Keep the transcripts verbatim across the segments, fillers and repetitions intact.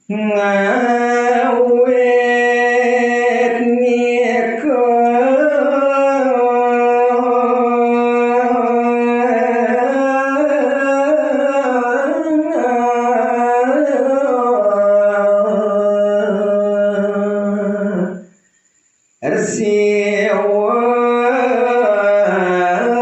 Ngawit nika Rsiwa manang.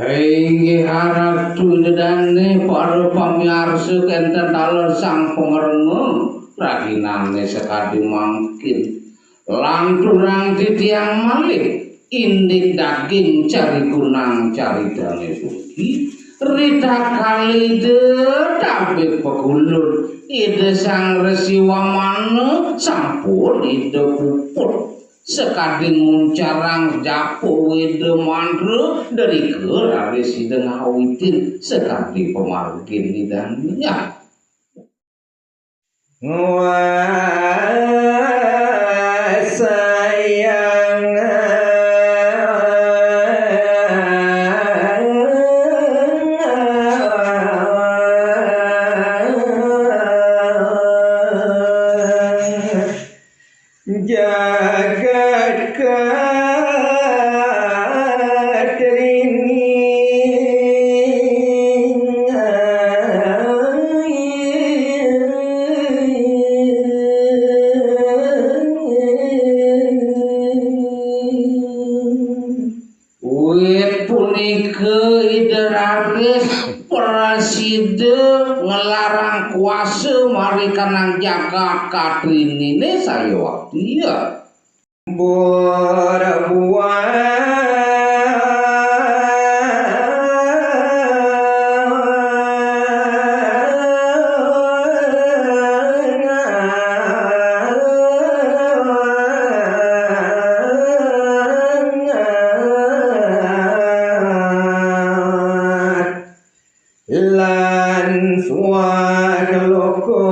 Inggih aratu Ida Dané para pamiarsa, kénten taler sang pangrengga rahinane sakadi mangkin. Lanturang titiang malih indik daging cari kunang caritane puniki, ritatkala Ida tabik pakulun Ida Sang Resi Wamana sampun Ida puput. Sakadi nguncarang japa Weda mantra drika raris Ida ngawitin sakadi pamargin Idane. Wasayang jagat Katrini. Wit punika Ida raris prasida nglarang kuasa marikanang jagat Katrinine sayawakti. Berbuah lan swakloka.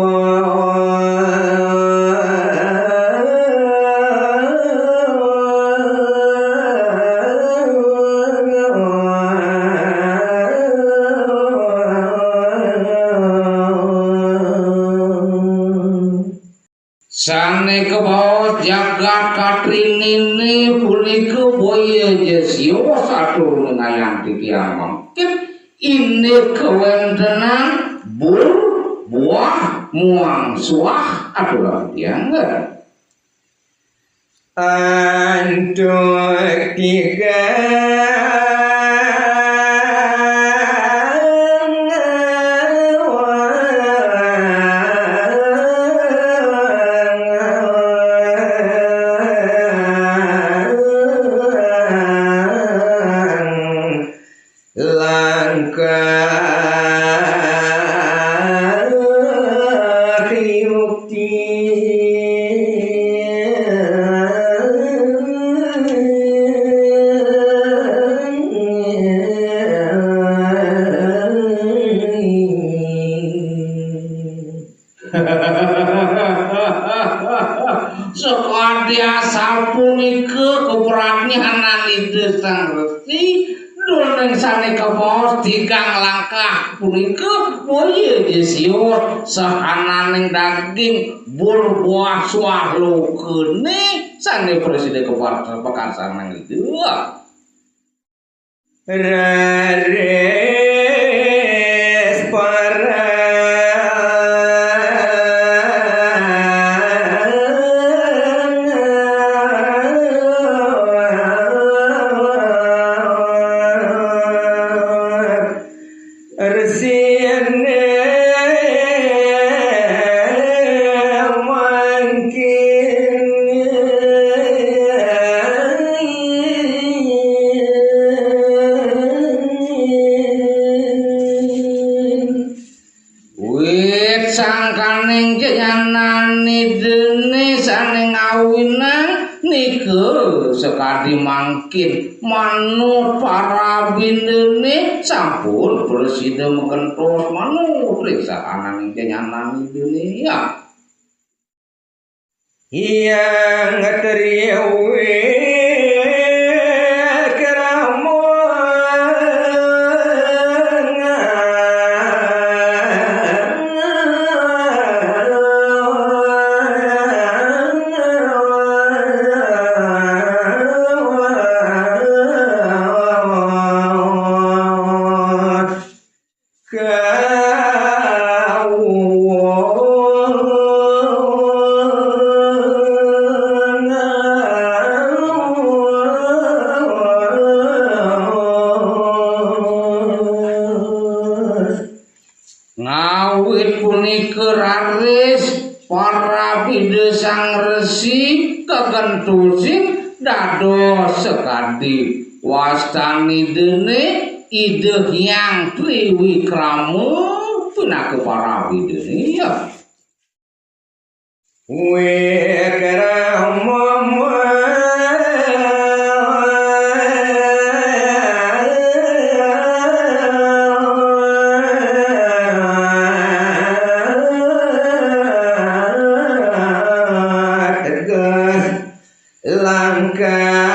Sane kabaos jagat Katrinine punika boya ja sios atur ngenayang titiang mangkin indik kawentenan bur, buah, muang suah aturang titiang. Antuk tiga langkah yukti. Sakadi asapunika kapradnyanan Ida Sang Resi, duning sane kabaos tigang langkah punika boya ja sios sahananing daging bur buah swah lokane sane prasida kaparta pakarsanang Ida. Raris parang Resine mangkin. Wit sangkaning jenyanane dene sane ngawinang Nika sakadi mangkin manut parabindene sampun prasida magentos manut ring sahananing janyanan Idane. Hyang Triwi Krama. Ngawit punika raris parab Ida Sang Resi kagentosin dados sakadi wastan Idane, Ida Hyang Triwikrama pinaka parab Idane. Wikrama. Tegas langkah.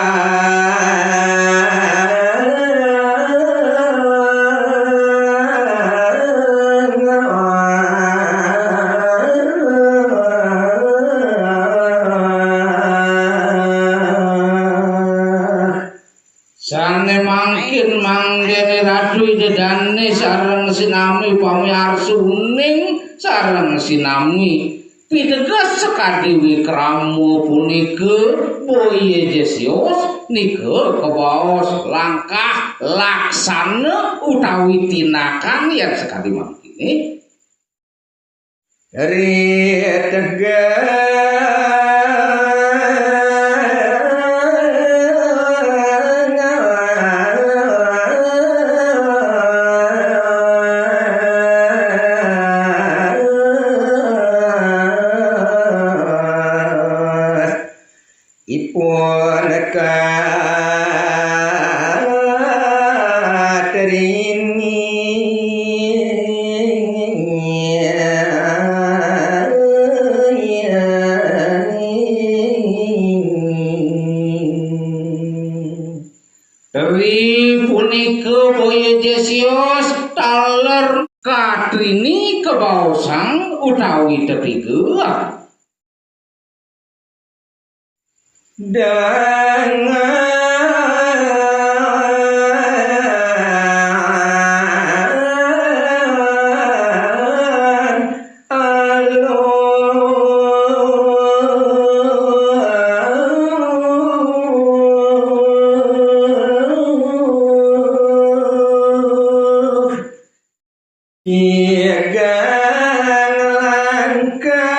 Sane mangkin mangdene Ratu Ida Dane sareng sinami pamiarsuning sareng sinami piteges sakadi wikrama punika boya jesios nika kabaos langkah laksana utawi tinakan yen sakadi mangkene. Ri tegang. Ipun katrini. Ri punika boya jesios taler katrini kabaosang utawi tetiga. Dengan aluh. Tigang langkah.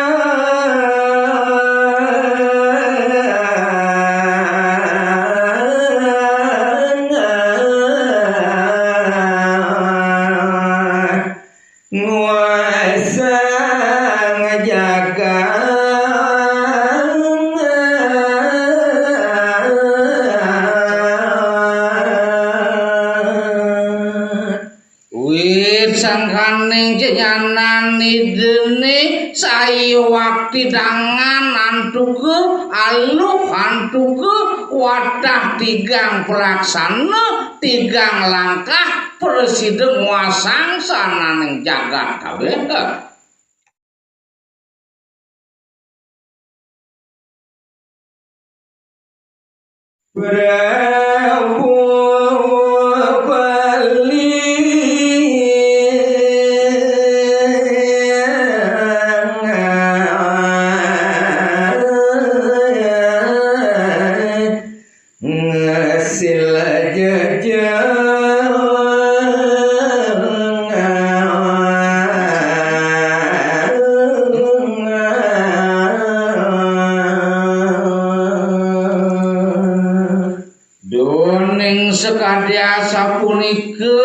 Nguasang jagat. Wit sangkaning jenyanan Idane sayuwakti dangan antuka aluh antuka wadah tigang palaksana tigang langkah prasida nguasang sahananing jagat kabeh. Prabu Bali. Ngasil jejeng. Duning sakadi asapunika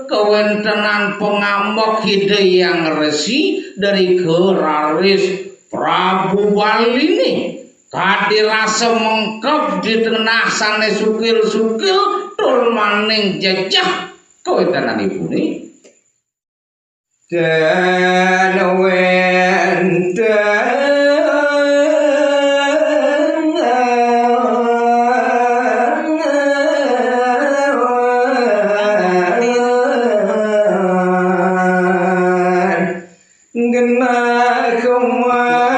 kawentenan pangambek Ida Hyang Resi, drika raris Prabu Baline Kadi rasa mengkeb di tengah sané sukil-sukil, tur maning jejeh kawéntenanipune. Dan wénten genah malinggih.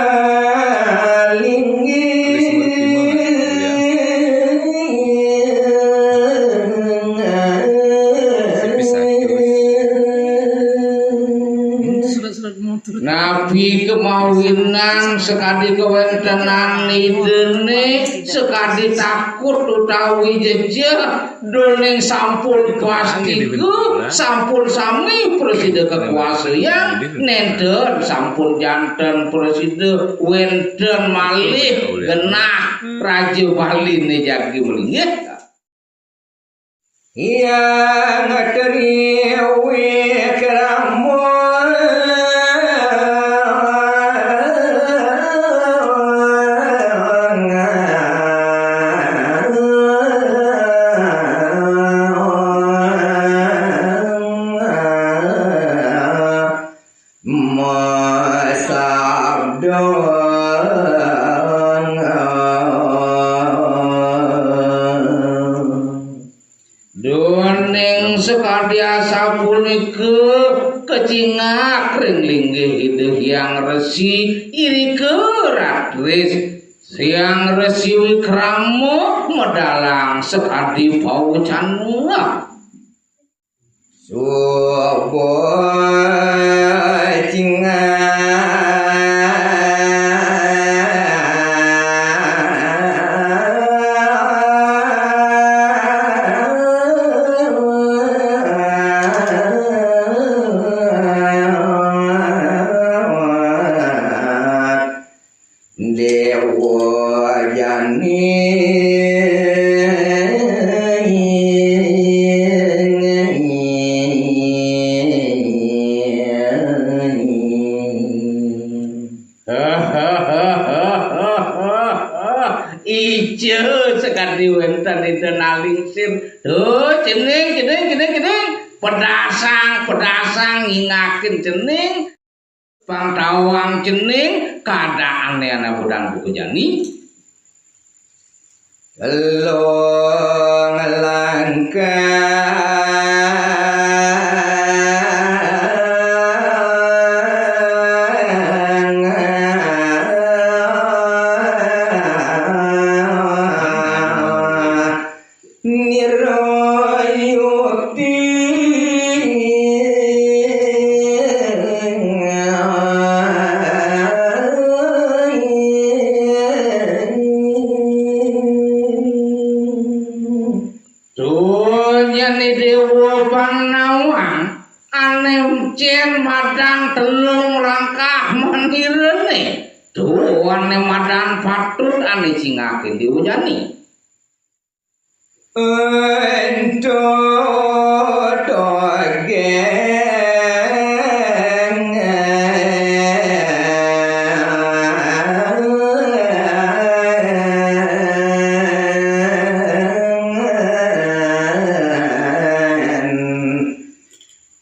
Napi kemawinan sakadi kawéntenan Idané, sakadi takut utawi jejeh, Déning sampun pasti, sampun sami prasida kakuasayang, nénten sampun janten prasida wénten malih genah Raja Baliné jagi malinggih. Hyang Tri Wikrama. Masabda. Déning sakadi asapunika kacingak ring linggih Ida Hyang Resi, irika raris Hyang Resi Wikrama medalang sakadi pawecana. Suba cingak. Déwa jani. Ica sakadi wénten Ida Nalingsir. Duh, cening, cening, cening, cening. Pedasang, pedasang, ngingakin cening. Pang tawang cening, kadaané ana budan buka jani. Telung langkah. Nirayuti. Duh, nyén Déwa pang nawang, ané encén madan telung langkah manirané. Duh, ané madan patut ané cingakin Déwa jani. Ento togéngan.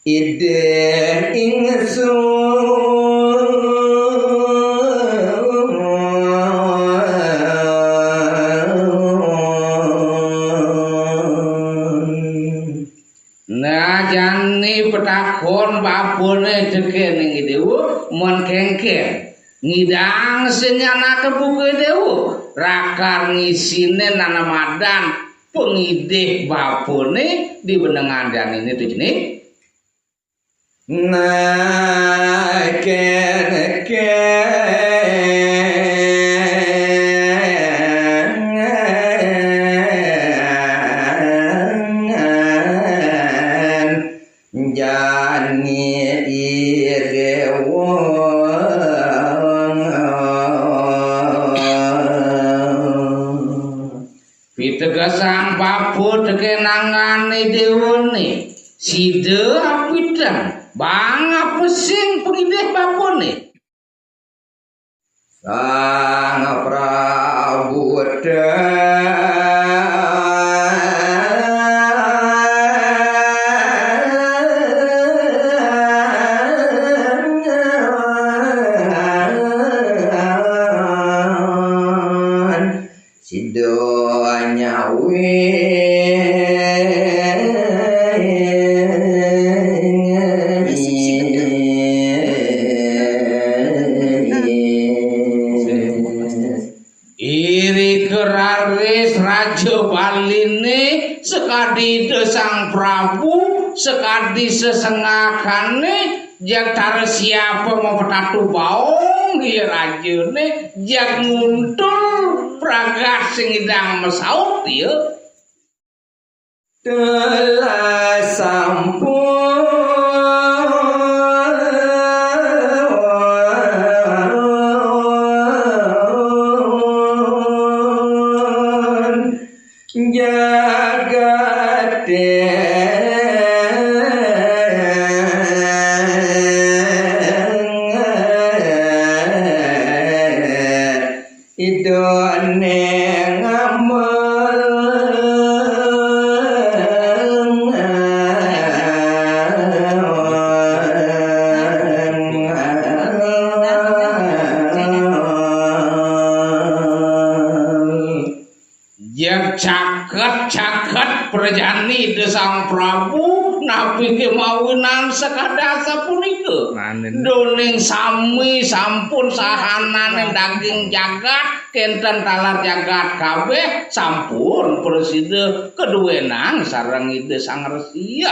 Ida ingsun. Nah, jani petakon bapané tekén ning Déwa, mén kéngkén. Ngidang sing nyanaka buka Déwa, rakar ngisinin ana madan pangidih bapané di benengan janiné tu cening. Nah, kéngkén. Jani I Déwa. Pitegesang bapa tekén nangané déwané. Sida apiteng, bang apa sing pangidih bapané. Sang Prabu. Buddha Sido nyawi Iri keraris Raja Baline sekadi Ida Sang Prabu, sekadi sesengakane, jatara siapa mau petatu baong, iya rajane, jag nguntul pragat sing idang masaut, iya. Telah sampun jagat Ida ning ngamel. Yen caket-caket prajani Ida Sang Prabu, napi kemawinan sekada sapunika? Manen. Doning sami sampun sahanane daging jagat, kenten taler jagat kabeh, sampun prasida kaduwenang sareng Ida Sang Resi.